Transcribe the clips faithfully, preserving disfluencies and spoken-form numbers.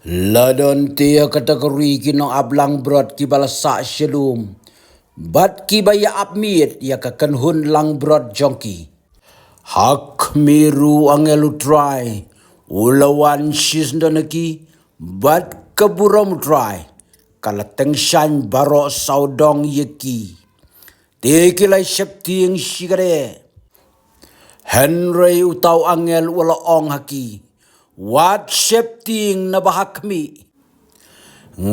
La don te ha kata ka ri ki nongap langbrot kiba la sah shalom, bad kiba ïa ap miet ïa ka kynhun langbrot jong ki. Ha khmih ruh u angel u Trai u la wan shisyndon ha ki, bad ka burom u Trai ka la tyngshaiñ baroh sawdong ïa ki. Te ki la sheptieng shikatdei. Hynrei uta u angel u la ong ha ki, wat sheptieng, naba ha khmih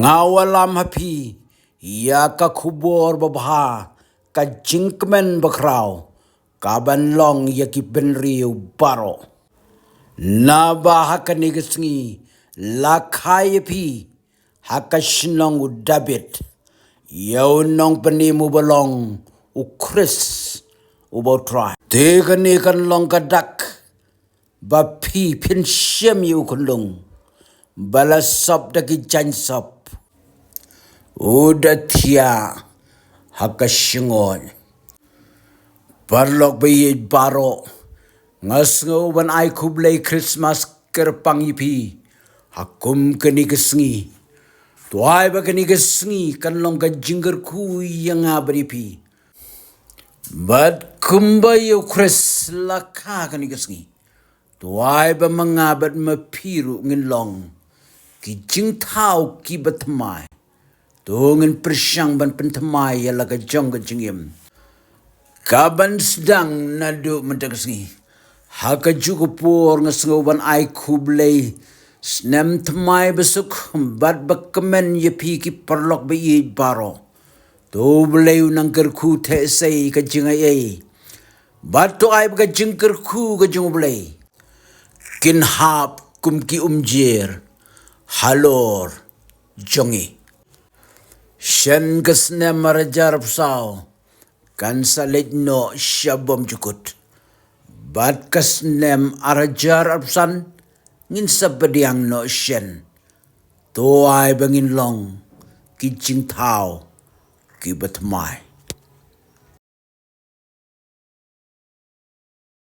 nga wallam ha phi ïa ka khubor babha ka jingkmen bakhraw kaban long ïa ki bynriew baroh. Naba ha kane ka sngi la kha ïa phi ha ka shnong u Dabid ïa u nongpynim uba long u Khrist uba u Trai. Te kane kan long ka dak ba phi phin shem ïa u khunlung ba la sop da ki jaiñsop, u da thiah ha ka shyngoid. Paralok ba ïeit baroh, nga sngew ban ai khublei Christmas kyrpang ïa phi ha kum kane ka sngi. To ai ba kane ka sngi kan long ka jingkyrkhu ïa nga bad ïa phi. Bad kumba ïa u Khrist la kha kane ka sngi, to ai ba ma nga bad ma phi ruh ngin long ki jingthaw kiba thymmai. To ngin pyrshang ban pynthymmai ïa la ka jong ka jingim kaban sdang naduh mynta ka sngi. Ha kajuh ka por nga sngew ban ai khublei snem thymmai basuk bad bakmen ïa phi ki paralok ba ïeit baroh. To U Blei un nang kyrkhu theh sei ka jingaiei, bad to ai ba ka jingkyrkhu ka jong U Blei kin hap kum ki umjer halor jong ngi. Shen ka snem ar hajar arphew saw kan sa leit noh sha bymjukut, bad ka snem ar hajar arphew san ngin sa pdiang noh shen. To ai ba ngin long ki jingthaw kiba thymmai.